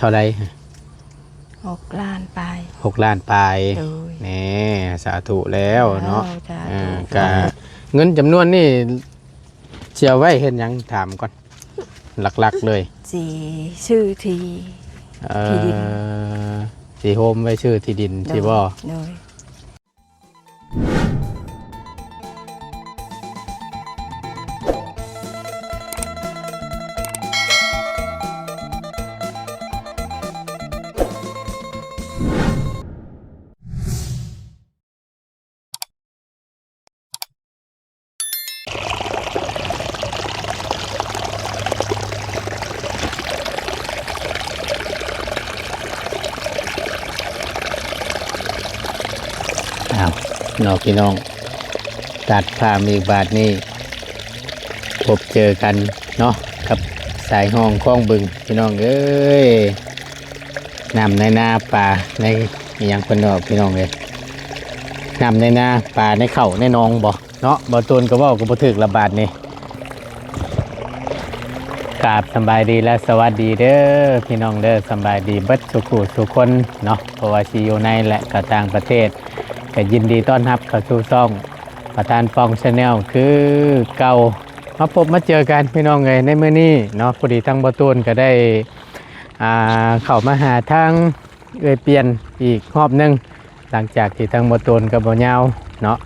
ທົ່າໃດ? ຫົກລ້ານປາຍ. ຫົກລ້ານປາຍ. ໂດຍ. ແນ່ ສາທຸແລ້ວເນາະ. ເຈົ້າ ສາທຸ. ເອີ ກະເງິນຈຳນວນນີ້ ຊິເອົາໄວ້ເຮັດຫຍັງ? ຖາມກ່ອນ ຫຼັກໆເລີຍ ຊິຊື້ທີ່ ເອີ ທີ່ດິນ ຊິໂຮມໄວ້ຊື້ທີ່ດິນ ໂດຍ ຊິບໍ່? ໂດຍ. ອ້າວ ເນາະພີ່ນ້ອງ ຕັດພາບອີກບາດນີ້ ພົບເຈີກັນເນາະ ກັບສາຍຮ່ອງຄອງບຶງ ພີ່ນ້ອງເອີຍ. ນ້ຳໃນນາປາໃນ ອີ່ຫຍັງເພິ່ນເວົ້າ ພີ່ນ້ອງເອີຍ ນ້ຳໃນນາປາໃນເຂົ້າໃນໜອງບໍ? ເນາະ ບ່າວຕູນກໍເວົ້າກໍບໍ່ຖືກລະບາດນີ້. ກາບສຳບາຍດີ ແລະ ສະຫວັດດີເດີ ພີ່ນ້ອງເດີ ສຳບາຍດີເບິດສູ່ຜູ້ສູ່ຄົນເນາະ ບໍ່ວ່າຊິຢູ່ໃນ ແລະ ກໍຕ່າງປະເທດ ກໍຍິນດີຕ້ອນຮັບເຂົ້າສູ່ຊ່ອງປະທານປ່ອງ Channel ຄືເກົ່າ. ມາພົບມາເຈີກັນ ພີ່ນ້ອງເອີຍ ໃນມື້ນີ້ເນາະ ພໍດີທາງບ່າວຕູນກໍໄດ້ ອ່າ ເຂົ້າມາຫາທາງ ເອື້ອຍປ່ຽນອີກຮອບໜຶ່ງ ຫຼັງຈາກທີ່ທາງບ່າວຕູນກັບບ່າວຍາວເນາະ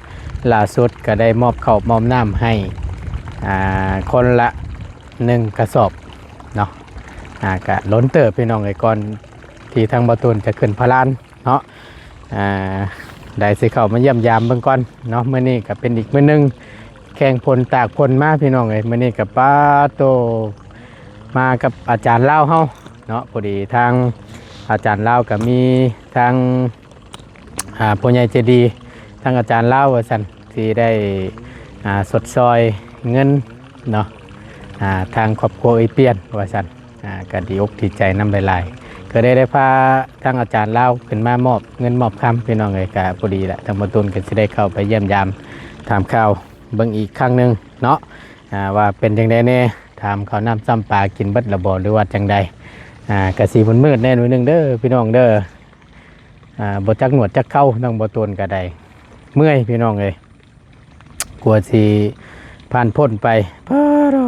ລ່າສຸດກໍໄດ້ມອບເຂົ້າມອບນ້ຳໃຫ້ ອ່າ ຄົນລະໜຶ່ງກະສອບເນາະ. ອ່າ ກະດົນເຕີບ ພີ່ນ້ອງເອີຍ ກ່ອນທີ່ທາງບ່າວຕູນຈະຂຶ້ນພະລານເນາະ. ອ່າ ໄດ້ຊິເຂົ້າມາຢ້ຽມຢາມເບິ່ງກ່ອນເນາະ. ມື້ນີ້ກະເປັນອີກມື້ໜຶ່ງ ແຂ່ງຝົນຕາກຝົນມາ ພີ່ນ້ອງເອີຍ ມື້ນີ້ກະ ປາໂຕ ມາກັບອາຈານລາວເຮົາເນາະ. ພໍດີທາງອາຈານລາວກໍມີທາງ ອ່າ ຜູ້ໃຫຍ່ໃຈດີ ທາງອາຈານລາວວ່າຊັ້ນ ທີ່ໄດ້ ອ່າ ຊົດຊ່ອຍເງິນເນາະ ອ່າ ທາງຄອບຄົວເອື້ອຍປ່ຽນວ່າຊັ້ນ. ອ່າ ກໍດີອົກດີໃຈນຳຫຼາຍໆ ກໍໄດ້ ໄດ້ພາທາງອາຈານລາວຂຶ້ນມາມອບເງິນມອບຄຳ ພີ່ນ້ອງເອີຍ. ກໍພໍດີລະ ທາງບ່າວຕູນກໍຊິໄດ້ເຂົ້າໄປຢ້ຽມຢາມຖາມຂ່າວເບິ່ງອີກຄັ້ງໜຶ່ງເນາະ ອ່າ ວ່າເປັນຈັ່ງໃດແດ່ ຖາມເຂົ້ານ້ຳຊ້ຳປາກິນເບິດລະບໍ່ ຫຼືວ່າຈັ່ງໃດ? ອ່າ ກະຊິມືດໆແດ່ໜ້ອຍໜຶ່ງເດີ ພີ່ນ້ອງເດີ. ອ່າ ບໍ່ຈັກໜວດຈັກເຂົ້າ ທາງບ່າວຕູນກະໄດ້ເມື່ອຍ ພີ່ນ້ອງເອີຍ ກວ່າຊິຜ່ານພົ້ນໄປ ປາໂທ້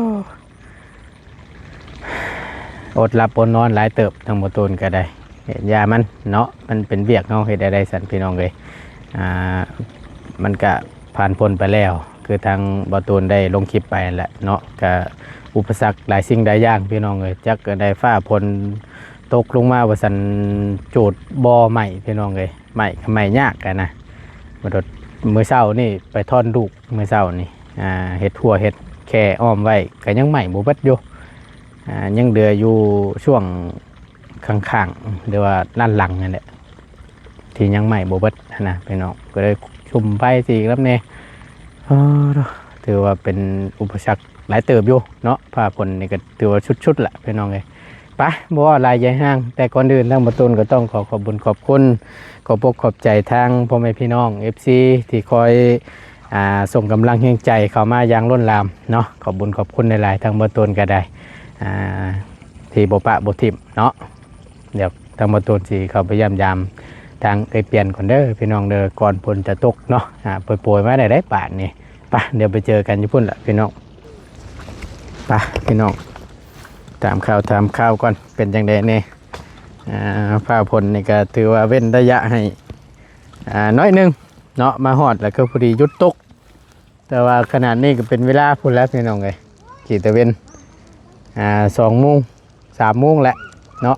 ອົດຫຼັບອົດນອນຫຼາຍເຕີບ ທາງບ່າວຕູນກະໄດ້. ເຮັດຢ່າມັນເນາະ ມັນເປັນວຽກເຮົາ ເຮັດໄດ້ໄດ້ຊັ້ນ ພີ່ນ້ອງເອີຍ. ອ່າ ມັນກະຜ່ານພົ້ນໄປແລ້ວ ຄືທາງບ່າວຕູນໄດ້ລົງຄລິບໄປຫັ້ນແຫຼະເນາະ. ກະອຸປະສັກຫຼາຍສິ່ງຫຼາຍຢ່າງ ພີ່ນ້ອງເອີຍ ຈັກໄດ້ຟ້າຝົນຕົກລົງມາວ່າຊັ້ນ ຈູດບໍ່ໄໝ້ ພີ່ນ້ອງເອີຍ ໄໝ້ກະໄໝ້ຍາກຫັ້ນນະ. ມາໂດດ ມື້ເຊົ້ານີ້ໄປທ້ອນລູກ ມື້ເຊົ້ານີ້ ອ່າ ເຮັດຮົ້ວເຮັດແຄ່ອ້ອມໄວ້ ກະຍັງໄໝ້ບໍ່ເບິດຢູ່ ອ່າ ຍັງເຫຼືອຢູ່ຊ່ວງຂ້າງໆ ຫຼືວ່າດ້ານຫຼັງຫັ້ນແຫຼະ ທີ່ຍັງໄໝ້ບໍ່ເບິດຫັ້ນນະ ພີ່ນ້ອງ. ກໍເລີຍຊຸມໄຟຊິອີກນຳແດ່. ໂອ້ ຖືວ່າເປັນອຸປະສັກຫຼາຍເຕີບຢູ່ເນາະ ຟ້າຝົນນີ້ກໍຖືວ່າສຸດໆລະ ພີ່ນ້ອງເອີຍ. ໄປ ບໍ່ເວົ້າຫຼາຍໃຫຍ່ຫ່າງ ແຕ່ກ່ອນອື່ນທາງບ່າວຕູນກໍຕ້ອງຂໍຂອບບຸນຂອບຄຸນ ຂອບອົກຂອບໃຈທາງພໍ່ແມ່ພີ່ນ້ອງ ເອັຟຊີ ທີ່ຄອຍ ອ່າ ສົ່ງກຳລັງແຮງໃຈເຂົ້າມາຢ່າງລົ້ນຫຼາມເນາະ. ຂອບບຸນຂອບຄຸນຫຼາຍໆ ທາງບ່າວຕູນກໍໄດ້ ອ່າ ທີ່ບໍ່ປະບໍ່ຖິ້ມເນາະ. ດຽວທາງບ່າວຕູນຊິເຂົ້າໄປຢ້ຽມຢາມທາງເອື້ອຍປ່ຽນກ່ອນເດີ ພີ່ນ້ອງເດີ ກ່ອນຝົນຈະຕົກເນາະ. ອ່າ ໂປຍໆມາໄດ້ ໄດ້ບາດນີ້. ໄປ ດຽວໄປເຈີກັນຢູ່ພຸ້ນລະ ພີ່ນ້ອງ. ໄປ ພີ່ນ້ອງ ຖາມຂ່າວ ຖາມຂ່າວກ່ອນ ເປັນຈັ່ງໃດແດ່? ອ່າ ຟ້າຝົນນີ້ກໍຖືວ່າເວັ້ນໄລຍະໃຫ້ ອ່າ ໜ້ອຍໜຶ່ງເນາະ ມາຮອດແລ້ວກໍພໍດີຢຸດຕົກ. ແຕ່ວ່າຂະໜາດນີ້ກໍເປັນເວລາພຸ້ນແລ້ວ ພີ່ນ້ອງເອີຍ ກີດຕາເວັນ ອ່າ ສອງໂມງ ສາມໂມງແຫຼະເນາະ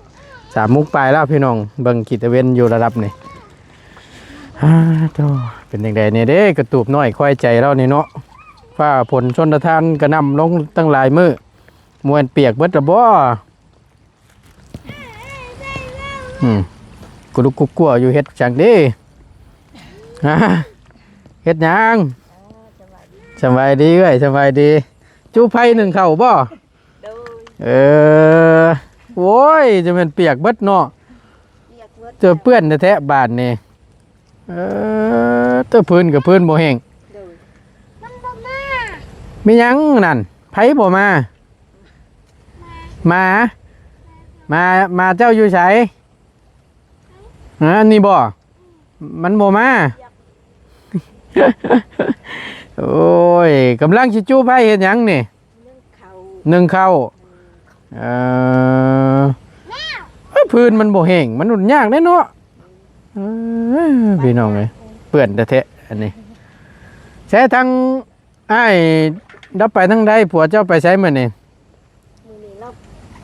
ສາມໂມງປາຍແລ້ວ ພີ່ນ້ອງ. ເບິ່ງກີດຕາເວັນຢູ່ລະດັບນີ້ ອາໂທ້ ເປັນຈັ່ງໃດແດ່ເດ້ ກະຕູບນ້ອຍຄວາຍໃຈລາວນີ້ເນາະ. ຟ້າຝົນຊົນລະທານກະໜ່ຳລົງຕັ້ງຫຼາຍມື້ ມ່ວນປຽກເບິດລະບໍ່? ອືມ ກຸລຸກກຸກົວຢູ່ ເຮັດຫຍັງເດ້? ຮະ ເຮັດຫຍັງ? ສະບາຍດີເອື້ອຍ ສະບາຍດີ. ຈູ່ໄຟໜຶ້ງເຂົ້າບໍ່? ໂດຍ. ເອີ ໂອ້ຍ ຈະແມ່ນປຽກເບິດເນາະ ປຽກເບິດ ເຈີເປື້ອນແທ້ໆບາດນີ້. ເອີ ແຕ່ພື້ນກໍພື້ນບໍ່ແຫ້ງ. ໂດຍ. ມັນບໍ່ມາ. ມີຫຍັງນັ້ນ? ໃຜບໍ່ມາ? ໝາ. ມາ ມາເຈົ້າຢູ່ໃສ? ຮະ ອັນນີ້ບໍ່? ມັນບໍ່ມາ. ໂອ້ຍ ກຳລັງຊິຈູ່ໄຟເຮັດຫຍັງນີ້? ໜຶ້ງເຂົ້າ ໜຶ້ງເຂົ້າ. ເອີ ເອີ ພື້ນມັນບໍ່ແຫ້ງ ມັນຫຍຸ້ງຍາກເດ້ເນາະ. ເອີ ພີ່ນ້ອງເອີຍ ເປື້ອນແທ້ໆ ອັນນີ້. ໃສທາງອ້າຍລາວໄປທາງໃດ? ຜົວເຈົ້າໄປໃສມື້ນີ້? ມື້ນີ້ລາວ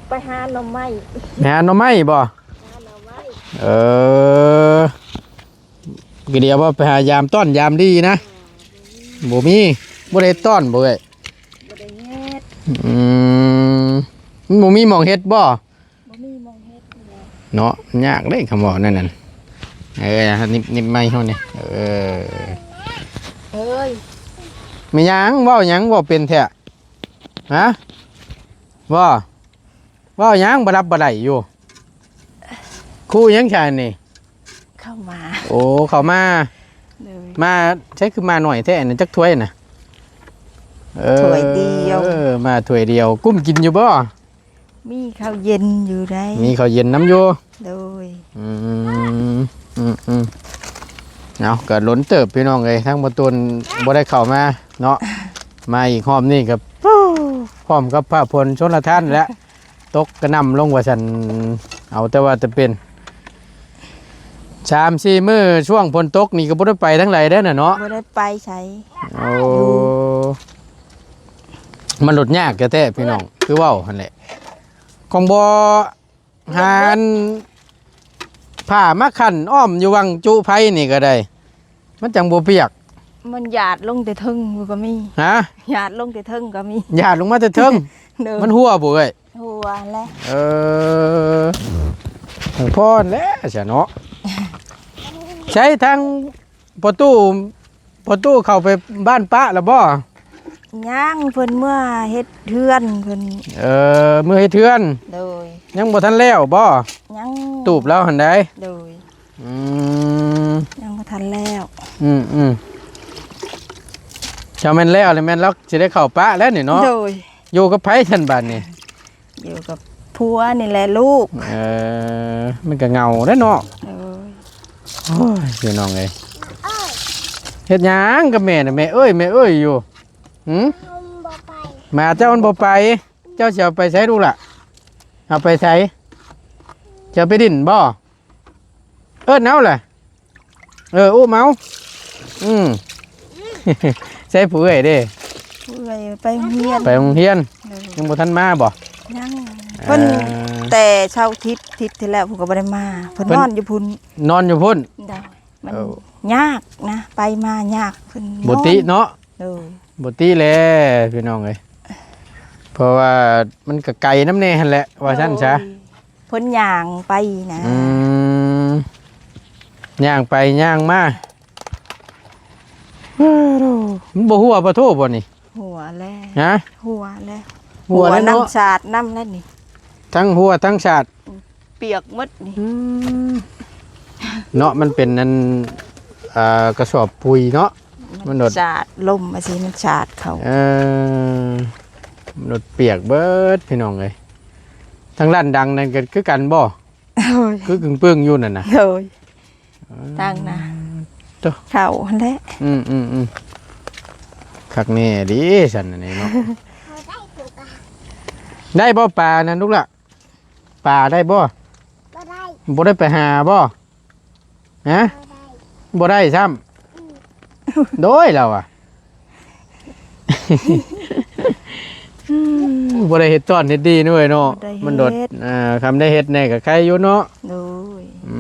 ໄປຫາໜໍ່ໄມ້. ໄປຫາໜໍ່ໄມ້ບໍ່? ຫາໜໍ່ໄມ້. ເອີ ກະດຽວວ່າໄປຫາຍາມຕ້ອນຍາມດີນະ. ບໍ່ມີ ບໍ່ໄດ້ຕ້ອນບໍ່ເອີຍ? ບໍ່ໄດ້ເຮັດ. ອືມ ມັນບໍ່ມີໝ່ອງເຮັດບໍ່? ບໍ່ມີໝ່ອງເຮັດແຫຼະ ເນາະ. ຍາກເດ້ຄຳເວົ້າແນວນັ້ນ. ເອີ ນິບ ນິບໄມ້ເຮົານີ້. ເອີ ເອີຍ ແມ່ນຫຍັງ? ເວົ້າຫຍັງ ເວົ້າເປັນແທ້? ຮະ ບໍ່ ເວົ້າຫຍັງ ບໍ່ຫຼັບບໍ່ໄຫຼຢູ່? ຄູຫຍັງຊະນີ້? ເຂົ້າມາ. ໂອ້ ເຂົ້າມາ. ໂດຍ. ມາໃສຄືມາໜ້ອຍແທ້ນະ? ຈັກຖ້ວຍນະ? ເອີ ຖ້ວຍດຽວ. ເອີ ມາຖ້ວຍດຽວ. ກຸ້ມກິນຢູ່ບໍ່? ມີເຂົ້າເຢັນຢູ່ໃດ໋. ມີເຂົ້າເຢັນນຳຢູ່. ໂດຍ. ອືມ ອືມ ອືມ ເອົາ ກະດົນເຕີບພີ່ນ້ອງເອີຍ ທາງບໍ່ຕູນບໍ່ໄດ້ເຂົ້າມາເນາະ. ມາອີກຮອບນີ້ກະ ພ້ອມກັບຟ້າຝົນຊົນລະທານແຫຼະ ຕົກກະໜ່ຳລົງວ່າຊັ້ນ. ເອົາແຕ່ວ່າແຕ່ເປັນ ສາມສີ່ມື້ຊ່ວງຝົນຕົກນີ້ກະບໍ່ໄດ້ໄປທາງໃດເດ້ນະເນາະ. ບໍ່ໄດ້ໄປໃສ. ໂອ້ ມັນໂລດຍາກແທ້ໆ ພີ່ນ້ອງ ຄືເວົ້າຫັ້ນແຫຼະ. ຂອງບໍ່ຫາອັນຜ້າມາຂັ້ນອ້ອມຢູ່ວັງຈຸໄຟນີ້ກະໄດ້ ມັນຈັ່ງບໍ່ປຽກ. ມັນຢາດລົງແຕ່ເທິງພຸ້ນກະມີ. ຮະ? ຢາດລົງແຕ່ເທິງກະມີ. ຢາດລົງມາແຕ່ເທິງ? ໂດຍ. ມັນຮົ່ວບໍ່ເອີຍ? ຮົ່ວແຫຼະ. ເອີ ພອນແຫຼະຊະເນາະ. ໃຊ້ທາງ ພໍ່ຕູ້ ພໍ່ຕູ້ເຂົ້າໄປບ້ານປ້າລະບໍ່? ຍັງ ເພິ່ນເມືອເຮັດເຮືອນເພິ່ນ. ເອີ ເມືອເຮັດເຮືອນ. ໂດຍ. ຍັງບໍ່ທັນແລ້ວບໍ່? ຍັງ. ຕູບລາວຫັ້ນໃດ? ໂດຍ. ອືມ ຍັງບໍ່ທັນແລ້ວ. ອືມ ອືມ ຖ້າແມ່ນແລ້ວນີ້ແມ່ນລາວຊິໄດ້ເຂົ້າປ້າແລ້ວນີ້ເນາະ. ໂດຍ. ຢູ່ກັບໃຜຊັ້ນບາດນີ້? ຢູ່ກັບຜົວນີ້ແຫຼະລູກ. ເອີ ມັນກະເຫງົາເດ້ເນາະ. ໂດຍ. ໂອ້ຍ ພີ່ນ້ອງເອີຍ ເຮັດຫຍັງກັບແມ່ນະ? ແມ່ເອີຍ ແມ່ເອີຍຢູ່. ຫື? ໝາເຈົ້າມັນບໍ່ໄປ. ເຈົ້າຊິເອົາໄປໃສລູກລະ? ເອົາໄປໃສ? ຈະເອົາໄປດິນບໍ່? ເອີ້ນເອົາລະ. ເອີ ອຸ້ມເອົາ. ອືມ ໃສຜູ້ເອື້ອຍເດ້? ຜູ້ເອື້ອຍໄປໂຮງຮຽນ. ໄປໂຮງຮຽນ. ໂດຍ. ຍັງບໍ່ທັນມາບໍ່? ຍັງ. ເອີ ເພິ່ນແຕ່ເຊົ້າທິດ ທິດທີ່ແລ້ວເພິ່ນກະບໍ່ໄດ້ມາ ເພິ່ນ ເພິ່ນນອນຢູ່ພຸ້ນ. ນອນຢູ່ພຸ້ນ. ໂດຍ. ມັນ ເອີ ຍາກນະ ໄປມາຍາກ ເພິ່ນບໍ່ຕິເນາະ. ໂດຍ. ບໍ່ຕິແຫຼະ ພີ່ນ້ອງເອີຍ ເພາະວ່າມັນກະໄກນຳແດ່ຫັ້ນແຫຼະ ວ່າຊັ້ນຊະ. ໂດຍ. ເພິ່ນຍ່າງໄປນະ. ອືມ ຍ່າງໄປຍ່າງມາ. ມັນບໍ່ຮົ່ວບໍ່ໂທບໍ່ນີ້? ຮົ່ວແລ້ວ. ຮະ? ຮົ່ວແລ້ວ. ຮົ່ວແລ້ວເນາະ. ຮົ່ວນຳສາດນຳແລ້ວນີ້. ທັງຮົ່ວທັງສາດ. ປຽກໝົດນີ້. ອືມ ເນາະ ມັນເປັນອັນ ເອີ ກະສອບປຸຍເນາະ. ມັນ ມັນໂດດ ສາດລົມ ອາ ຊິມັນສາດເຂົ້າ. ເອີ ມັນໂດດປຽກເບິດ ພີ່ນ້ອງເອີຍ. ທາງດ້ານດັງນັ້ນກະຄືກັນບໍ່? ໂດຍ. ຄືກຶງປຶ້ງຢູ່ນັ້ນນະ. ໂດຍ. ເອີ ທາງນະ ໂຕ ເຂົ້າຫັ້ນແຫຼະ. ອືມ ອືມ ອືມ ຄັກແນ່ດີຊັ້ນອັນນີ້ເນາະ. ໄດ້ບໍ່ປານັ້ນລູກລະ? ປາໄດ້ບໍ່? ບໍ່ໄດ້. ບໍ່ໄດ້ໄປຫາບໍ່? ຮະ? ບໍ່ໄດ້. ບໍ່ໄດ້ຊ້ຳ. ອືມ ໂດຍ ລາວອະ ບໍ່ໄດ້ເຮັດຕ້ອນເຮັດດີເນາະເອີຍເນາະ. ບໍ່ໄດ້ເຮັດ. ມັນໂດດ ເອີ ຄຳໄດ້ເຮັດແດ່ກະໄຄຢູ່ເນາະ. ໂດຍ. ອື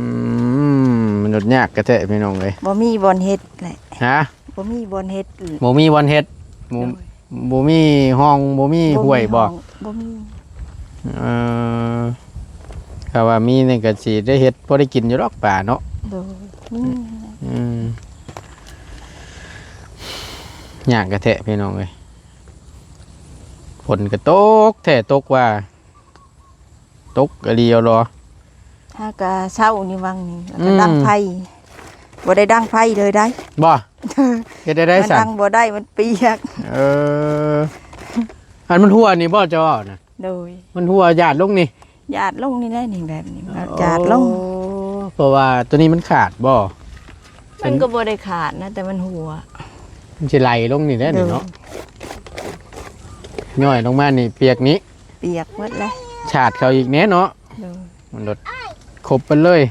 ມ ມັນໂດດຍາກກະແທ້ພີ່ນ້ອງເອີຍ. ບໍ່ມີບ່ອນເຮັດແຫຼະ. ຮະ? ບໍ່ມີບ່ອນເຮັດ. ບໍ່ມີບ່ອນເຮັດ. ໂດຍ. ບໍ່ມີຮ່ອງ ບໍ່ມີຫ້ວຍບໍ່? ບໍ່ມີ. ເອີ ຖ້າວ່າມີນີ້ກະຊິໄດ້ເຮັດ ພໍໄດ້ກິນຢູ່ດອກປາເນາະ. ໂດຍ. ອືມ ຍາກກະແທ້ພີ່ນ້ອງເອີຍ. ຝົນກະຕົກແທ້ຕົກວ່າ ຕົກອີ່ຫຼີເອົາຫຼໍ. ຫາກະເຊົ້ານີ້ວັງນີ້ ແລ້ວກະ ອືມ ດັງໄຟ ບໍ່ໄດ້ດັງໄຟເລີຍໄດ໋. ບໍ່? ເຮັດໄດ້ໃດຊັ້ນ? ມັນດັງບໍ່ໄດ້ ມັນປຽກ. ເອີ ອັນມັນຮົ່ວນີ້ບໍ່ເຈົ້າເວົ້ານະ? ໂດຍ. ມັນຮົ່ວຢາດລົງນີ້. ຢາດລົງນີ້ແຫຼະ ນີ້ແບບນີ້ ຢາດລົງ. ໂອ້ ເພາະວ່າໂຕນີ້ມັນຂາດບໍ່? ມັນກໍບໍ່ໄດ້ຂາດນະ ແຕ່ມັນຮົ່ວ ມັນຊິໄຫຼລົງນີ້ແຫຼະນີ້ເນາະ. ໂດຍ ຍ້ອຍລົງມານີ້ປຽກນີ້ ປຽກໝົດແຫຼະ ສາດເຂົ້າອີກແດ່ເນາະ. ໂດຍ ມັນລົດຄົບເບິດເລີຍ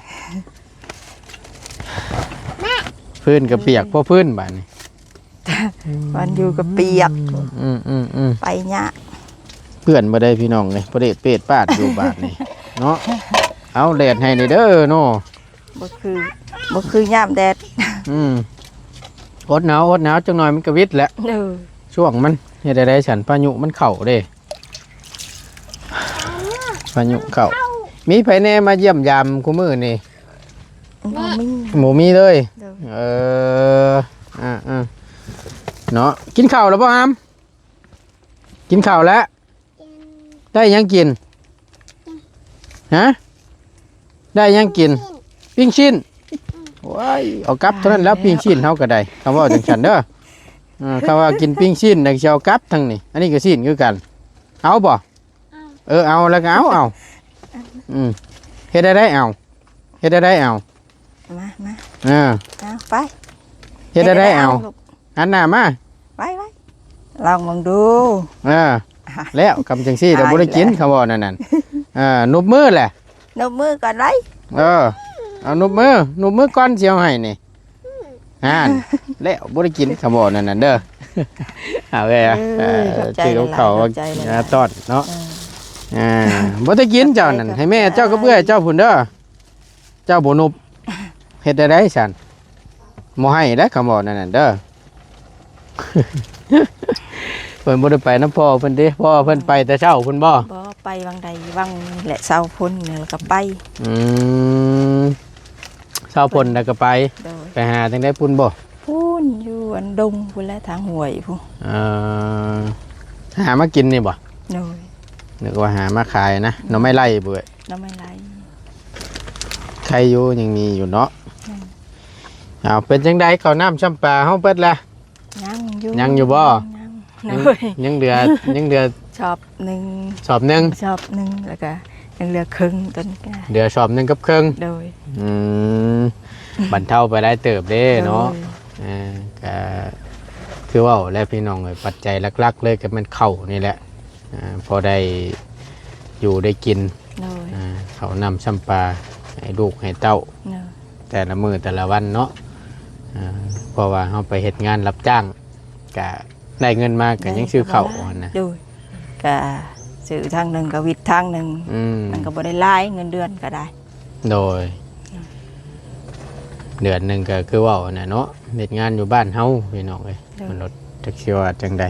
ພື້ນກໍປຽກພໍພື້ນບາດນີ້ ວັນຢູ່ກໍປຽກ ອືມໆໆ ໄປຍາກ ເປື້ອນບໍ່ໄດ້ພີ່ນ້ອງເອີຍ ປະເດດເປດປາດຢູ່ບາດນີ້ເນາະ. ເອົາແດດໃຫ້ແດ່ເດີເນາະ ບໍ່ຄື ບໍ່ຄືຍາມແດດ. ອືມ ອົດໜາວ ອົດໜາວ ຈັກໜ່ອຍມັນກໍຫວິດແຫຼະ. ເອີ ຊ່ວງມັນເຮັດໃດຊັ້ນ ພາຍຸມັນເຂົ້າເດ້ ພາຍຸເຂົ້າ. ມີໃຜແດ່ມາຢ້ຽມຢາມຄູ່ມື້ນີ້? ບໍ່ມີ ບໍ່ມີເລີຍ. ໂດຍ ເອີ ອ່າໆ ເນາະ. ກິນເຂົ້າແລ້ວບໍ່ຫຳ? ກິນເຂົ້າແລ້ວ. ໄດ້ຫຍັງກິນ? ຮະ? ໄດ້ຫຍັງກິນ? ປີ້ງຊີ້ນ. ໂອ້ຍ ເອົາກັບເທົ່ານັ້ນແລ້ວ ປີ້ງຊີ້ນເຮົາກໍໄດ້ ຄຳເວົ້າຈັ່ງຊັ້ນເດີ. ເອີ ຄຳວ່າກິນປີ້ງຊີ້ນ ແລ້ວຊິເອົາກັບທາງນີ້ ອັນນີ້ກໍຊີ້ນຄືກັນ ເອົາບໍ່? ເອີ ເອົາແລ້ວກໍເອົາ ເອົາ. ອືມ ເຮັດໄດ້ໄດ້ເອົາ ເຮັດໄດ້ໄດ້ເອົາ ມາ ມາ ເອີ ເອົາໄປ ເຮັດໄດ້ໄດ້ເອົາ ເຮັດໄດ້ໄດ້ເອົາ ລູກ ຫັນໜ້າມາ ໄວ້ ໄວ້ ລອງເບິ່ງດູ. ເອີ ແລ້ວຄຳຈັ່ງຊີ້ລະບໍ່ໄດ້ກິນ ຄຳເວົ້ານັ້ນ ເອີ ນົບມືແຫຼະ ນົບມືກ່ອນໄວ້. ເອີ ເອົານົບມື ນົບມືກ່ອນ ຊິເອົາໃຫ້ນີ້. ຫັ້ນ ແລ້ວບໍ່ໄດ້ກິນຄຳເວົ້ານັ້ນເດີ. ເອົາແວ່ ເອີ ຂອບໃຈ ຊື້ກັບເຂົ້າ ຂອບໃຈຫຼາຍໆ ມາຕ້ອນເນາະ. ເອີ ອ່າ ບໍ່ໄດ້ກິນເຈົ້ານັ້ນ ໃຫ້ແມ່ເຈົ້າກັບເອື້ອຍເຈົ້າພຸ້ນເດີ ເຈົ້າບໍ່ນຸບ ເຮັດໄດ້ໄດຊັ້ນ? ບໍ່ໃຫ້ໄດຄຳເວົ້ານັ້ນເດີ. ເພິ່ນບໍ່ໄດ້ໄປນຳພໍ່ເພິ່ນຕິ? ພໍ່ເພິ່ນໄປແຕ່ເຊົ້າພຸ້ນບໍ່? ບໍ່ ໄປວັງໃດວັງແຫຼະ ເຊົ້າພຸ້ນແລ້ວກໍໄປ. ອືມ ເຊົ້າພຸ້ນແລ້ວກໍໄປ. ໂດຍ ໄປຫາທາງໃດພຸ້ນບໍ່? ພຸ້ນ ຢູ່ອັນດົງພຸ້ນແຫຼະ ທາງຫ້ວຍພຸ້ນ. ເອີ ຫາມາກິນນີ້ບໍ່? ໂດຍ ນຶກວ່າຫາມາຂາຍນະ. ໜໍ່ໄມ້ໄລ່ເບີດ? ໜໍ່ໄມ້ໄລ່ ໄຄຢູ່ ຍັງມີຢູ່ເນາະ. ອືມ ເອົາ ເປັນຈັ່ງໃດ ເຂົ້ານ້ຳຊ້ຳປາເຮົາເບິດແລ້ວ? ຍັງຢູ່ ຍັງຢູ່ບໍ່? ຍັງ ຍັງ ໂດຍ ຍັງເຫຼືອ ຍັງເຫຼືອຊອບໜຶ່ງ ຊອບໜຶ່ງ ຊອບໜຶ່ງ ແລ້ວກະຍັງເຫຼືອເຄິ່ງ ຕອນນີ້ກະເຫຼືອຊອບໜຶ່ງກັບເຄິ່ງ. ໂດຍ ອືມ ບັນເທົາໄປຫຼາຍເຕີບເດ້ເນາະ. ໂດຍ ເອີ ກະຄືເວົ້າແຫຼະພີ່ນ້ອງເອີຍ ປັດໄຈຫຼັກໆເລີຍກໍແມ່ນເຂົ້ານີ້ແຫຼະ ອ່າ ພໍໄດ້ຢູ່ໄດ້ກິນ. ໂດຍ ອ່າ ເຂົ້ານ້ຳຊ້ຳປາໃຫ້ລູກໃຫ້ເຕົ້າ. ໂດຍ ແຕ່ລະມື້ແຕ່ລະວັນເນາະ ອ່າ ເພາະວ່າເຮົາໄປເຮັດງານຮັບຈ້າງ ກະໄດ້ເງິນມາກະຍັງຊື້ເຂົ້າຫັ້ນນະ. ໂດຍ ກະຊື້ທາງໜຶ່ງກະຫວິດທາງໜຶ່ງ. ອືມ ມັນກະບໍ່ໄດ້ຫຼາຍ ເງິນເດືອນກະໄດ້. ໂດຍ ອືມ ເດືອນໜຶ່ງກະຄືເວົ້າຫັ້ນນະເນາະ ເຮັດງານຢູ່ບ້ານເຮົາພີ່ນ້ອງເອີຍ. ໂດຍ ມັນລົດ ຈັກຊິວ່າຈັ່ງໃດ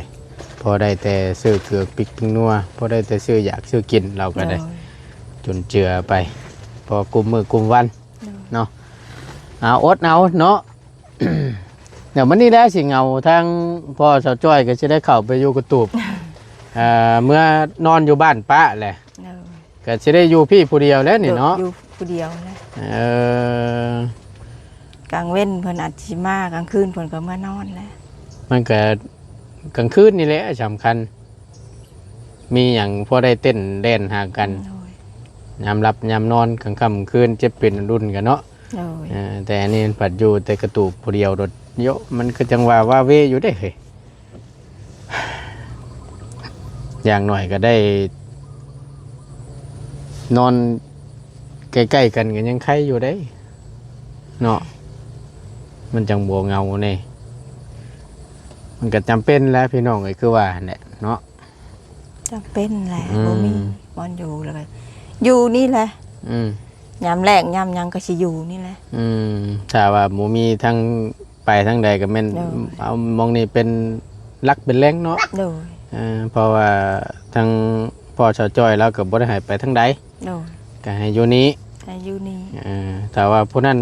ພໍໄດ້ແຕ່ຊື້ເກືອປິກປິງນົວ ພໍໄດ້ແຕ່ຊື້ຢາກຊື້ກິນ ລາວກໍໄດ້ ໂດຍ ຈຸນເຈືອໄປ ພໍກຸມມື້ກຸມວັນ. ໂດຍ ເນາະ ເອົາ ອົດເອົາເນາະ. ດຽວມື້ນີ້ແຫຼະຊິເຫງົາ ທາງພໍ່ສາວຈ້ອຍກໍຊິໄດ້ເຂົ້າໄປຢູ່ກະຕູບ ເອີ ເມືອນອນຢູ່ບ້ານປ້າແຫຼະ. ໂດຍ ກໍຊິໄດ້ຢູ່ພີ້ຜູ້ດຽວແຫຼະນີ້ເນາະ. ໂດຍ ຢູ່ຜູ້ດຽວແຫຼະ. ເອີ ກາງເວັນເພິ່ນອາດຊິມາ ກາງຄືນເພິ່ນກໍເມືອນອນແຫຼະ. ມັນກໍກາງຄືນນີ້ແຫຼະສຳຄັນ ມີຫຍັງພໍໄດ້ເຕັ້ນແລ່ນຫາກັນ. ໂດຍ ຍາມຫຼັບຍາມນອນ ກາງຄ່ຳກາງຄືນ ເຈັບເປັນລຸນກັນເນາະ. ໂດຍ ເອີ ແຕ່ອັນນີ້ມັນພັດຢູ່ແຕ່ກະຕູບຜູ້ດຽວໂດດໂຍະ ມັນກໍຈັ່ງວ່າວາເວຢູ່ເດ້ເຮີ້ຍ. ຢ່າງໜ້ອຍກໍໄດ້ນອນໃກ້ໆກັນກໍຍັງໄຄຢູ່ເດ້ເນາະ ມັນຈັ່ງບໍ່ເຫງົາແດ່. ມັນກໍຈຳເປັນແຫຼະພີ່ນ້ອງເອີຍ ຄືວ່າຫັ້ນແຫຼະເນາະ. ຈຳເປັນແຫຼະ ອືມ ບໍ່ມີບ່ອນຢູ່ ແລ້ວກໍຢູ່ນີ້ແຫຼະ. ອືມ ຍາມແລ້ງຍາມຫຍັງກໍຊິຢູ່ນີ້ແຫຼະ. ອືມ ຖ້າວ່າບໍ່ມີທາງໄປທາງໃດກໍແມ່ນ ໂດຍ ເອົາໝ່ອງນີ້ເປັນຫຼັກເປັນແຫຼ່ງເນາະ. ໂດຍ ເອີ ເພາະວ່າທາງພໍ່ສາວຈ້ອຍລາວກໍບໍ່ໄດ້ໃຫ້ໄປທາງໃດ. ໂດຍ ກໍໃຫ້ຢູ່ນີ້ ໃຫ້ຢູ່ນີ້. ເອີ ຖ້າວ່າຜູ້ນັ້ນ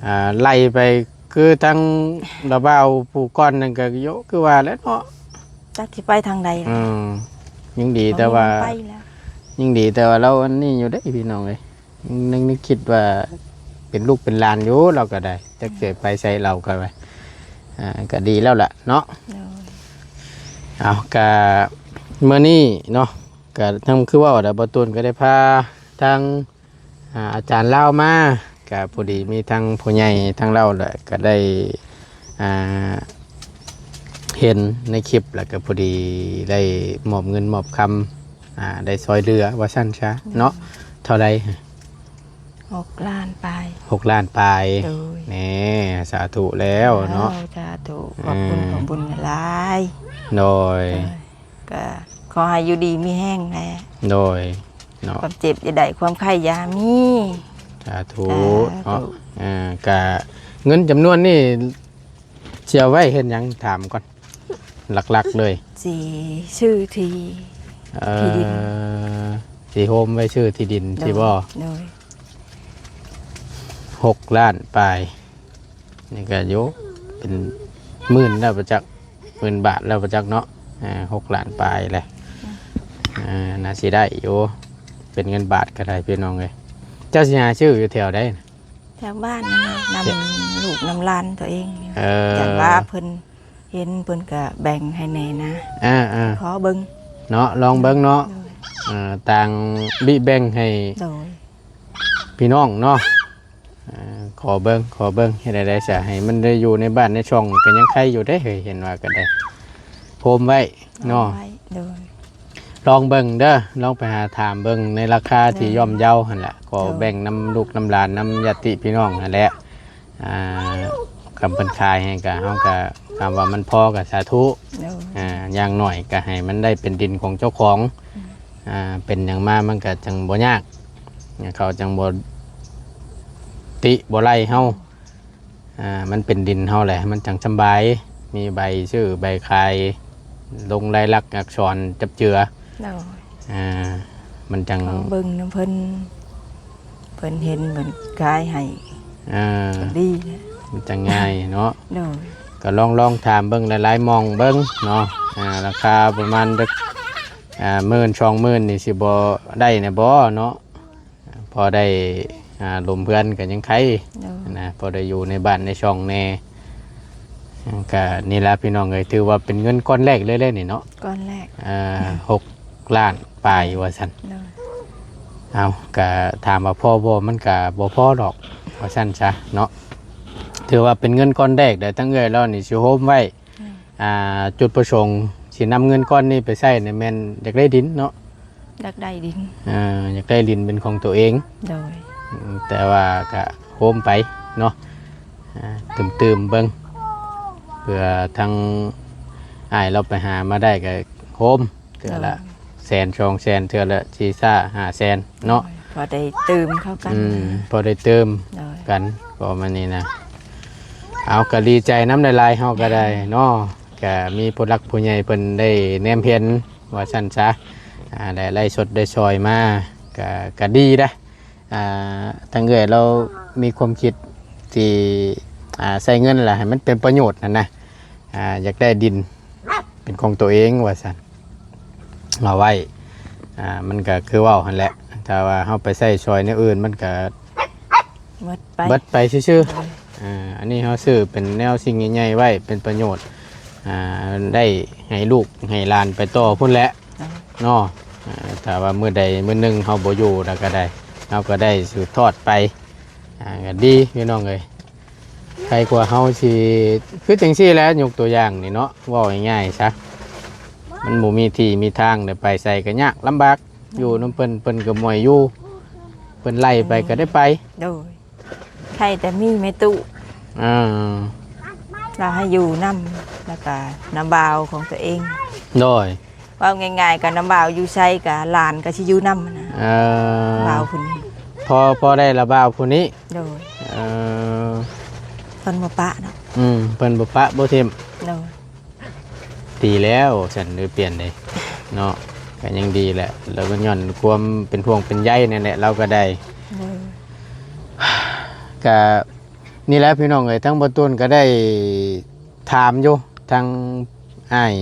ອ່າ ໄລ່ໄປ ຄືທາງລາວບ່າວຜູ້ກ່ອນນັ້ນກໍໂຍ ຄືວ່າແຫຼະເນາະ ຈັກຊິໄປທາງໃດ. ອືມ ຍັງດີແຕ່ວ່າ ບໍ່ມີທາງໄປແລ້ວ ຍັງດີແຕ່ວ່າລາວອັນນີ້ຢູ່ເດ້ພີ່ນ້ອງເອີຍ ຍັງ ຍັງຄິດວ່າເປັນລູກເປັນຫຼານຢູ່ ລາວກໍໄດ້ ຈັກຊິໄປໃສລາວກໍວ່າ ອ່າ ກໍດີແລ້ວລະເນາະ. ໂດຍ ເອົາ ກະມື້ນີ້ເນາະ ກະທັງຄືເວົ້າແຫຼະ ບໍ່ຕູນກໍໄດ້ພາທາງ ອ່າ ອາຈານລາວມາ ກະພໍດີມີທັງຜູ້ໃຫຍ່ທັງລາວແຫຼະ ກະໄດ້ ອ່າ ເຫັນໃນຄລິບ ແລ້ວກະພໍດີໄດ້ມອບເງິນມອບຄຳ ອ່າ ໄດ້ຊ່ອຍເຫຼືອວ່າຊັ້ນຊະເນາະ. ເທົ່າໃດ? ຫົກລ້ານປາຍ. ຫົກລ້ານປາຍ. ໂດຍ. ແນ່ ສາທຸແລ້ວເນາະ. ເຈົ້າ ສາທຸ. ຂອບຄຸນ ເອີ ຂອບຄຸນຫຼາຍ. ໂດຍ. ໂດຍ. ກະຂໍໃຫ້ຢູ່ດີມີແຮງແຫຼະ. ໂດຍ. ເນາະ ຄວາມເຈັບຢ່າໄດ້ ຄວາມໄຂ້ຢ່າມີ. ສາທຸ. ສາທຸ. ເນາະ ເອີ ກະເງິນຈຳນວນນີ້ຊິເອົາໄວ້ເຮັດຫຍັງ? ຖາມກ່ອນ ຫຼັກໆເລີຍ. ຊິຊື້ທີ່ ເອີ ທີ່ດິນ. ຊິໂຮມໄວ້ຊື້ທີ່ດິນ. ໂດຍ. ຊິບໍ່? ໂດຍ. ຫົກລ້ານປາຍ ນີ້ກໍຢູ່ເປັນໝື່ນແລ້ວບໍ່ຈັກ ໝື່ນບາດແລ້ວບໍ່ຈັກເນາະ. ອ່າ ຫົກລ້ານປາຍແຫຼະ. ອ່າ ໜ້າຊິໄດ້ຢູ່ ເປັນເງິນບາດກໍໄດ້ ພີ່ນ້ອງເອີຍ. ເຈົ້າຊິຫາຊື້ຢູ່ແຖວໃດ? ແຖວບ້ານນີ້ນະ ນຳ ແຖວ ລູກນຳຫຼານຕົວເອງ. ເອີ ຢ້ານວ່າເພິ່ນເຫັນ ເພິ່ນກໍແບ່ງໃຫ້ແດ່ນະ. ອ່າໆ ຂໍເບິ່ງເນາະ ລອງເບິ່ງເນາະ. ໂດຍ. ອ່າ ຕ່າງບິແບ່ງໃຫ້ ໂດຍ ພີ່ນ້ອງເນາະ. ອ່າ ຂໍເບິ່ງ ຂໍເບິ່ງ ເຮັດໃດໄດ້ຊະ ໃຫ້ມັນໄດ້ຢູ່ໃນບ້ານໃນຊ່ອງ ກໍຍັງໄຄຢູ່ເດ້ເຮີ້ຍ ເຫັນວ່າກໍໄດ້ໂຮມໄວ້ເນາະ. ໂດຍ. ລອງເບິ່ງເດີ ລອງໄປຫາຖາມເບິ່ງໃນລາຄາທີ່ ໂດຍ ຍ່ອມເຍົາຫັ້ນແຫຼະ. ຂໍ ໂດຍ ແບ່ງນຳລູກນຳຫຼານ ນຳຍາດຕິພີ່ນ້ອງຫັ້ນແຫຼະ. ອ່າ ຄຳເພິ່ນຂາຍໃຫ້ກໍ ເຮົາກໍ ຄຳວ່າມັນພໍກໍສາທຸ. ໂດຍ. ອ່າ ຢ່າງໜ້ອຍກໍໃຫ້ມັນໄດ້ເປັນດິນຂອງເຈົ້າຂອງ. ອືມ. ອ່າ ເປັນຫຍັງມາມັນກໍຈັ່ງບໍ່ຍາກ ເຂົາຈັ່ງບໍ່ຕິບໍ່ໄລ່ເຮົາ. ອ່າ ມັນເປັນດິນເຮົາແຫຼະ ມັນຈັ່ງສຳບາຍ ມີໃບຊື້ໃບຂາຍ ລົງລາຍລັກອັກສອນຈັບເຈື່ອ. ໂດຍ. ອ່າ ມັນຈັ່ງ ເຮົາເບິ່ງນຳເພິ່ນ ເພິ່ນເຫັນເພິ່ນຂາຍໃຫ້. ອ່າ ກໍດີແຫຼະ ມັນຈັ່ງງ່າຍເນາະ. ໂດຍ. ກໍລອງ ລອງຖາມເບິ່ງຫຼາຍໆໝ່ອງເບິ່ງເນາະ. ອ່າ ລາຄາປະມານຈັກ ອ່າ ໝື່ນ ສອງໝື່ນນີ້ ຊິບໍ່ໄດ້ແດ່ບໍ່ເນາະ? ພໍໄດ້ ອ່າ ລົມເພື່ອນກໍຍັງໄຄ. ໂດຍ. ນະ ພໍໄດ້ຢູ່ໃນບ້ານໃນຊ່ອງແດ່. ກໍນີ້ລະ ພີ່ນ້ອງເອີຍ ຖືວ່າເປັນເງິນກ້ອນແລກເລີຍແຫຼະນີ້ເນາະ. ກ້ອນແລກ. ອ່າ ຫົກລ້ານປາຍວ່າຊັ້ນ. ໂດຍ. ເອົາ ກໍຖາມວ່າພໍບໍ່? ມັນກໍບໍ່ພໍດອກວ່າຊັ້ນຊະເນາະ. ຖືວ່າເປັນເງິນກ້ອນແລກ ແຕ່ທັງເອື້ອຍລາວນີ້ຊິໂຮມໄວ້. ອືມ. ອ່າ ຈຸດປະສົງຊິນຳເງິນກ້ອນນີ້ໄປໃຊ້ນີ້ ແມ່ນຢາກໄດ້ດິນເນາະ. ຢາກໄດ້ດິນ. ເອີ ຢາກໄດ້ດິນເປັນຂອງຕົວເອງ. ໂດຍ. ອືມ ແຕ່ວ່າກະໂຮມໄປເນາະ. ອ່າ ຕື່ມໆເບິ່ງ ເພື່ອທາງອ້າຍລາວໄປຫາມາໄດ້ກະໂຮມ ເທື່ອລະ ໂດຍ ແສນ ສອງແສນ ເທື່ອລະສີ່ຫ້າແສນເນາະ. ໂດຍ. ພໍໄດ້ຕື່ມເຂົ້າກັນ. ອືມ ພໍໄດ້ຕື່ມ ໂດຍ ກັນ ກໍປະມານນີ້ນະ. ເອົາ ກໍດີໃຈນຳຫຼາຍໆ ເຮົາກໍໄດ້ເນາະ. ກໍມີຜູ້ຫຼັກຜູ້ໃຫຍ່ເພິ່ນໄດ້ແນມເຫັນວ່າຊັ້ນຊະ. ອ່າ ໄດ້ໄລ່ສົດໄດ້ຊ່ອຍມາ ກໍ ກໍດີເດ້. ອ່າ ທາງເອື້ອຍລາວມີຄວາມຄິດທີ່ ອ່າ ໃຊ້ເງິນລະໃຫ້ມັນເປັນປະໂຫຍດຫັ້ນນະ. ອ່າ ຢາກໄດ້ດິນເປັນຂອງຕົວເອງວ່າຊັ້ນ ເອົາໄວ້. ອ່າ ມັນກໍຄືເວົ້າຫັ້ນແຫຼະ ຖ້າວ່າເຮົາໄປໃຊ້ຊ່ອຍແນວອື່ນ ມັນກໍ ເບິດໄປ ເບິດໄປຊື່ໆ. ໂດຍ. ອ່າ ອັນນີ້ເຮົາຊື້ເປັນແນວສິ່ງໃຫຍ່ໆໄວ້ເປັນປະໂຫຍດ ອ່າ ໄດ້ໃຫ້ລູກໃຫ້ຫຼານໄປຕໍ່ພຸ້ນແຫຼະ. ໂດຍ. ເນາະ. ອ່າ ຖ້າວ່າມື້ໃດມື້ໜຶ່ງເຮົາບໍ່ຢູ່ແລ້ວກໍໄດ້ ເຮົາກໍໄດ້ສືບທອດໄປ. ອ່າ ກໍດີພີ່ນ້ອງເອີຍ ໄຄກວ່າເຮົາຊິ ຄືຈັ່ງຊີ້ແຫຼະ ຍົກຕົວຢ່າງນີ້ເນາະ ເວົ້າງ່າຍໆຊະ ມັນບໍ່ມີທີ່ມີທາງ ໄດ້ໄປໃສກໍຍາກລຳບາກ. ຢູ່ນຳເພິ່ນ ເພິ່ນກໍບໍ່ໃຫ້ຢູ່ ເພິ່ນໄລ່ໄປກໍໄດ້ໄປ. ໂດຍ. ໃຄແຕ່ມີແມ່ຕູ້ ອ່າ ລາວໃຫ້ຢູ່ນຳ ແລ້ວກໍນ້າບ່າວຂອງຕົວເອງ. ໂດຍ. ເວົ້າງ່າຍໆ ກໍນ້າບ່າວຢູ່ໃສ ກໍຫຼານກໍຊິຢູ່ນຳນະ. ເອີ ບ່າວຜູ້ນີ້ ພໍ ພໍໄດ້ລະບ່າວຜູ້ນີ້. ໂດຍ. ເອີ ເພິ່ນບໍ່ປະເນາະ. ອືມ ເພິ່ນບໍ່ປະບໍ່ຖິ້ມ. ໂດຍ. ດີແລ້ວຊັ້ນ ຫຼືປ່ຽນເດ້ເນາະ ກໍຍັງດີແຫຼະ. ແລ້ວກໍຍ້ອນຄວາມເປັນຫ່ວງເປັນໃຍນັ້ນແຫຼະ ລາວກໍໄດ້. ໂດຍ. ກະນີ້ແຫຼະພີ່ນ້ອງເອີຍ ທາງບໍ່ຕູນກໍໄດ້ຖາມຢູ່ ທາງອ້າຍ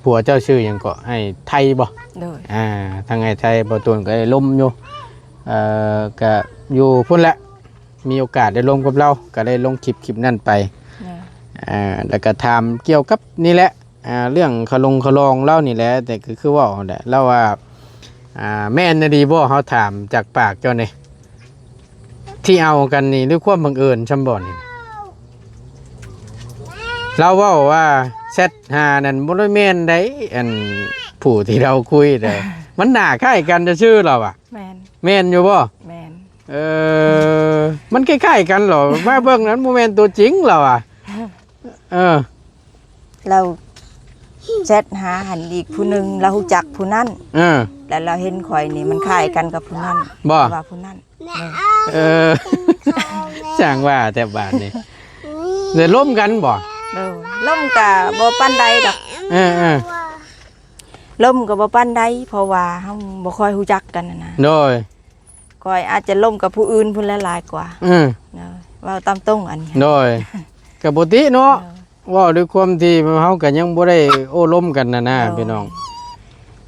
ຜົວເຈົ້າຊື່ຫຍັງເກາະ ອ້າຍໄທບໍ່? ໂດຍ. ອ່າ ທາງອ້າຍໄທ ບໍ່ຕູນກໍໄດ້ລົມຢູ່ ເອີ ກະຢູ່ພຸ້ນແຫຼະ ມີໂອກາດໄດ້ລົມກັບລາວ ກໍໄດ້ລົງຄລິບ ຄລິບນັ້ນໄປ. ໂດຍ. ອ່າ ແລ້ວກໍຖາມກ່ຽວກັບນີ້ແຫຼະ ອ່າ ເລື່ອງຂະລົງຂະລອງລາວນີ້ແຫຼະ ແຕ່ກໍຄືເວົ້າຫັ້ນແຫຼະ ລາວວ່າ ອ່າ ແມ່ນອີ່ຫຼີບໍ່? ເຮົາຖາມຈາກປາກເຈົ້ານີ້ ທີ່ເອົາກັນນີ້ ຫຼືຄວາມບັງເອີນຊ່ຳບໍ່ນີ້? ລາວເວົ້າວ່າແຊັດຫານັ້ນບໍ່ໄດ້ແມ່ນໃດ໋ ອັນຜູ້ທີ່ລາວຄຸຍນະ ມັນໜ້າຄ້າຍກັນຊື່ໆ ລາວວ່າ. ແມ່ນ ແມ່ນຢູ່ບໍ່? ແມ່ນ. ເອີ ມັນຄ້າຍໆກັນ ລາວມາເບິ່ງນັ້ນບໍ່ແມ່ນຕົວຈິງ ລາວວ່າ. ເອີ ລາວແຊັດຫາຫັ້ນອີກຜູ້ໜຶ່ງ ລາວຮູ້ຈັກຜູ້ນັ້ນ ເອີ ແລ້ວລາວເຫັນຂ້ອຍນີ້ມັນຄ້າຍກັນກັບຜູ້ນັ້ນ ບໍ່ ວ່າຜູ້ນັ້ນ. ເອີ ຊ່າງວ່າແທ້ບາດນີ້ ໄດ້ລົມກັນບໍ່? ເອີ ລົມກະບໍ່ປານໃດດອກ. ເອີໆ ລົມກະບໍ່ປານໃດ ເພາະວ່າເຮົາບໍ່ຄ່ອຍຮູ້ຈັກກັນນະ. ໂດຍ. ຂ້ອຍອາດຈະລົມກັບຜູ້ອື່ນພຸ້ນແຫຼະຫຼາຍກວ່າ. ເອີ ເວົ້າຕາມຕົງອັນນີ້. ໂດຍ. ກະປົກກະຕິເນາະ. ໂດຍ. ເວົ້າດ້ວຍຄວາມທີ່ເຮົາກະຍັງບໍ່ໄດ້ໂອ້ລົມກັນນະນະ ໂດຍ ພີ່ນ້ອງ.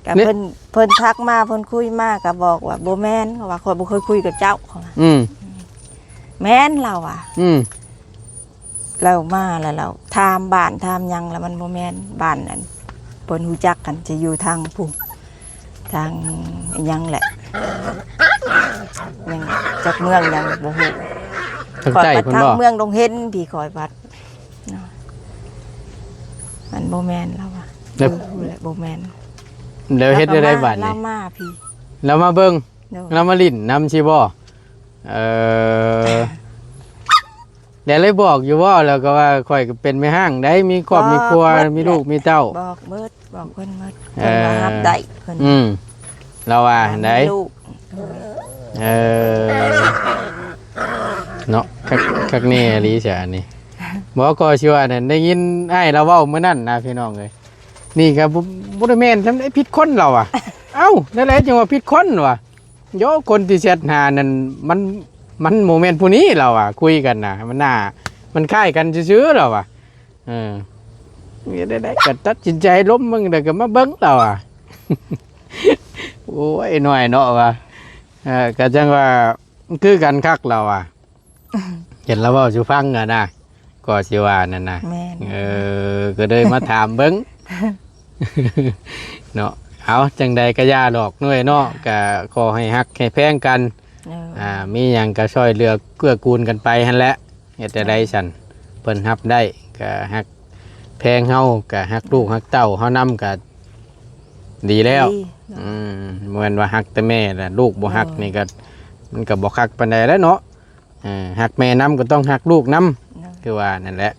ກະເພິ່ນ ເພິ່ນທັກມາ ເພິ່ນຄຸຍມາ ກະບອກວ່າບໍ່ແມ່ນ ເພາະວ່າຂ້ອຍບໍ່ເຄີຍຄຸຍກັບເຈົ້າ ເຂົາວ່າ. ອືມ ແມ່ນ ລາວວ່າ. ອືມ ລາວມາແລ້ວ ລາວຖາມບ້ານຖາມຫຍັງ ລະມັນບໍ່ແມ່ນບ້ານ ອັນເພິ່ນຮູ້ຈັກກັນ ຈະຢູ່ທາງພຸ້ນ ທາງອີ່ຫຍັງແຫຼະ ຫຍັງຈັກເມືອງຫຍັງບໍ່ຮູ້ ທາງໃຕ້ພຸ້ນບໍ່? ເມືອງດົງເຫັນພີ້ ຂ້ອຍບັດເນາະ ມັນບໍ່ແມ່ນ ລາວວ່າ. ແລ້ວ ບໍ່ແມ່ນ ແລ້ວເຮັດແນວໃດບາດນີ້? ລາວມາພີ້ ລາວມາເບິ່ງ. ໂດຍ. ລາວມາຫຼິ້ນນຳຊີ້ບໍ່? ເອີ ແລ້ວໄດ້ບອກຢູ່ບໍ່? ແລ້ວກໍວ່າຂ້ອຍກໍເປັນແມ່ຮ້າງໃດ໋ ມີຄອບມີຄົວ ມີລູກມີເຕົ້າ. ບອກເບິດ ບອກເພິ່ນເບິດ ເອີ ເພິ່ນວ່າຮັບໄດ້ ເພິ່ນ. ອືມ ລາວວ່າຫັ້ນໃດ໋. ເອີ ເນາະ ຄັກ ຄັກແນ່ອີ່ຫຼີຊະອັນນີ້. ບໍ່ ກໍຊິວ່ານັ້ນ ໄດ້ຍິນອ້າຍລາວເວົ້າມື້ນັ້ນນະ ພີ່ນ້ອງເອີຍ. ນີ້ກໍບໍ່ ບໍ່ໄດ້ແມ່ນຊ່ຳໃດ໋ ຜິດຄົນລາວວ່າ. ເອົ້າ ແນວໃດຈຶ່ງວ່າຜິດຄົນວະ? ໂຢ ຄົນທີ່ແຊັດຫານັ້ນ ມັນ ມັນບໍ່ແມ່ນຜູ້ນີ້ລາວວ່າ ຄຸຍກັນນະ ມັນໜ້າ ມັນຄ້າຍກັນຊື່ໆລາວວ່າ. ເອີ ເຮັດແນວໃດກໍຕັດສິນໃຈລົມເບິ່ງ ແລ້ວກໍມາເບິ່ງລາວວ່າ. ໂອ້ຍ ນ້ອຍເນາະວ່າ. ເອີ ກໍຈັ່ງວ່າຄືກັນຄັກລາວວ່າ. ເຫັນລາວເວົ້າສູ່ຟັງຫັ້ນນະ ກໍຊິວ່ານັ້ນນະ. ແມ່ນ. ເອີ ກໍເລີຍມາຖາມເບິ່ງເນາະ. ເອົາ ຈັ່ງໃດກໍຢ່າດອກເອື້ອຍເນາະ ກໍຂໍໃຫ້ຮັກໃຫ້ແພງກັນ. ເອີ ອ່າ ມີຫຍັງກໍຊ່ອຍເຫຼືອເກື້ອກູນກັນໄປຫັ້ນແຫຼະ. ເຮັດແນວໃດຊັ້ນ ເພິ່ນຮັບໄດ້ກໍຮັກແພງເຮົາ ກໍຮັກລູກຮັກເຕົ້າເຮົານຳກໍດີແລ້ວ. ດີ. ອືມ ບໍ່ແມ່ນວ່າຮັກແຕ່ແມ່ລະ ລູກບໍ່ຮັກນີ້ກໍ ມັນກໍບໍ່ຄັກປານໃດແຫຼະເນາະ. ເອີ ຮັກແມ່ນຳກໍຕ້ອງຮັກລູກນຳ. ໂດຍ. ຄືວ່ານັ້ນແຫຼະ.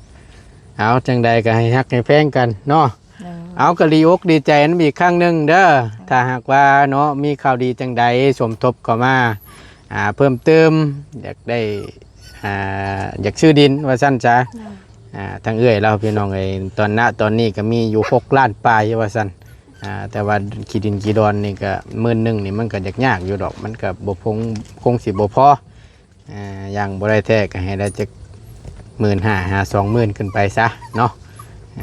ເອົາ ຈັ່ງໃດກໍໃຫ້ຮັກໃຫ້ແພງກັນເນາະ. ໂດຍ. ເອົາ ກໍດີອົກດີໃຈນຳອີກຄັ້ງໜຶ່ງເດີ. ໂດຍ. ຖ້າຫາກວ່າເນາະ ມີຂ່າວດີຈັ່ງໃດສົມທົບເຂົ້າມາ ອ່າ ເພີ່ມເຕີມ ຢາກໄດ້ ອ່າ ຢາກຊື້ດິນວ່າຊັ້ນຊະ. ໂດຍ. ອ່າ ທາງເອື້ອຍລາວ ພີ່ນ້ອງເອີຍ ຕອນນະ ຕອນນີ້ກໍມີຢູ່ຫົກລ້ານປາຍວ່າຊັ້ນ. ອ່າ ແຕ່ວ່າຂີ້ດິນຂີ້ດອນນີ້ກໍ ໝື່ນໜຶ່ງນີ້ມັນກໍຢາກຍາກຢູ່ດອກ ມັນກໍບໍ່ຄົງ ຄົງຊິບໍ່ພໍ. ອ່າ ຢ່າງບໍ່ໄດ້ແທ້ກໍໃຫ້ໄດ້ຈັກໝື່ນຫ້າຫາສອງໝື່ນຂຶ້ນໄປຊະເນາະ.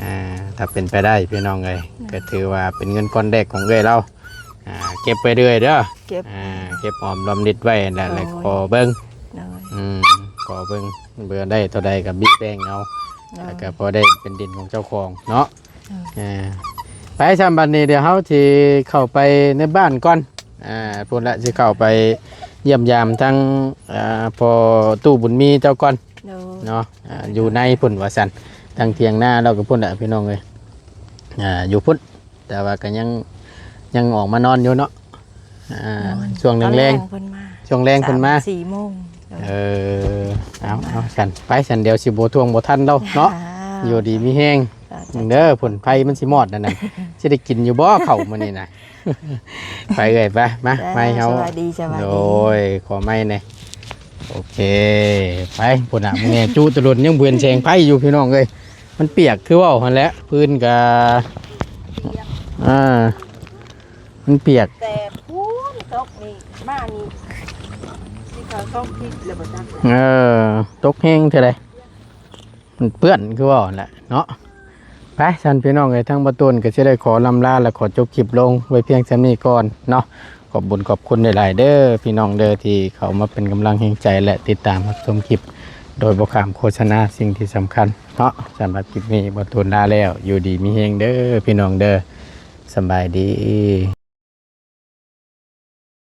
ອ່າ ຖ້າເປັນໄປໄດ້ ພີ່ນ້ອງເອີຍ ໂດຍ ກໍຖືວ່າເປັນເງິນກ້ອນແລກຂອງເອື້ອຍລາວ. ອ່າ ເກັບໄວ້ເລື້ອຍເດີ ເກັບ ອ່າ ເກັບຫອມລອມລິດໄວ້ແຫຼະ. ໂດຍ. ແລ້ວຂໍເບິ່ງ ໂດຍ ອືມ ຂໍເບິ່ງ ເພື່ອໄດ້ເທົ່າໃດກໍບິແບ່ງເອົາ. ໂດຍ. ແລ້ວກໍພໍໄດ້ເປັນດິນຂອງເຈົ້າຂອງເນາະ. ເອີ ໄປຊະ ບັດນີ້ດຽວເຮົາຊິເຂົ້າໄປໃນບ້ານກ່ອນ. ອ່າ ພຸ້ນລະ ຊິເຂົ້າໄປຢ້ຽມຢາມທາງ ອ່າ ພໍ່ຕູ້ບຸນມີເຈົ້າກ່ອນ. ໂດຍ. ເນາະ ອ່າ ຢູ່ໃນພຸ້ນວ່າຊັ້ນ ທາງຖຽງນາລາວກໍພຸ້ນລະ ພີ່ນ້ອງເອີຍ. ອ່າ ຢູ່ພຸ້ນ ແຕ່ວ່າກໍຍັງ ຍັງອອກມານອນຢູ່ເນາະ. ອ່າ ນອນ ຊ່ວງແລງໆ ຕອນແລງເພິ່ນມາ ຊ່ວງແລງເພິ່ນມາ ສາມສີ່ໂມງ. ເອີ ເອົາ ເອົາຊັ້ນ ໄປຊັ້ນ ດຽວຊິບໍ່ທວງບໍ່ທັນລາວເນາະ. ອ່າ ຢູ່ດີມີແຮງ ສາທຸ ເດີ. ພຸ້ນ ໄຟມັນຊິມອດນັ້ນນະ ຊິໄດ້ກິນຢູ່ບໍ່ເຂົ້າມື້ນີ້ນະ? ໄປເອື້ອຍ ໄປ ມາ ໄປເຮົາ ສະບາຍດີ ສະບາຍດີ. ໂດຍ ຂໍໄມ້ແດ່. ໂອເຄ ໄປ ພຸ້ນນະ ມື້ນີ້ຈຸຕະລຸນ ຍັງບໍ່ເຫັນແສງໄຟຢູ່ ພີ່ນ້ອງເອີຍ. ມັນປຽກຄືເວົ້າຫັ້ນແຫຼະ ພື້ນກະ ອ່າ ມັນປຽກ ແຕ່ພຸ້ນຕົກນີ້ ມານີ້ ຊິເຂົ້າສອງທິດແລ້ວບໍ່ຈັກ. ເອີ ຕົກແຮງເທື່ອໃດ ມັນເປື້ອນຄືເວົ້າຫັ້ນແຫຼະເນາະ. ໄປຊັ້ນ ພີ່ນ້ອງເອີຍ ທາງບ່າວຕູນກໍຊິໄດ້ຂໍລ່ຳລາ ແລະ ຂໍຈົບຄລິບລົງໄວ້ພຽງສ່ຳນີ້ກ່ອນເນາະ. ຂອບບຸນຂອບຄຸນຫຼາຍໆເດີ ພີ່ນ້ອງເດີ ທີ່ເຂົ້າມາເປັນກຳລັງແຮງໃຈ ແລະ ຕິດຕາມຮັບຊົມຄລິບ ໂດຍບໍ່ຂ້າມໂຄສະນາ. ສິ່ງທີ່ສຳຄັນເນາະ ສຳລັບຄລິບນີ້ ບ່າວຕູນລາແລ້ວ. ຢູ່ດີມີແຮງເດີ ພີ່ນ້ອງເດີ ສະບາຍດີ.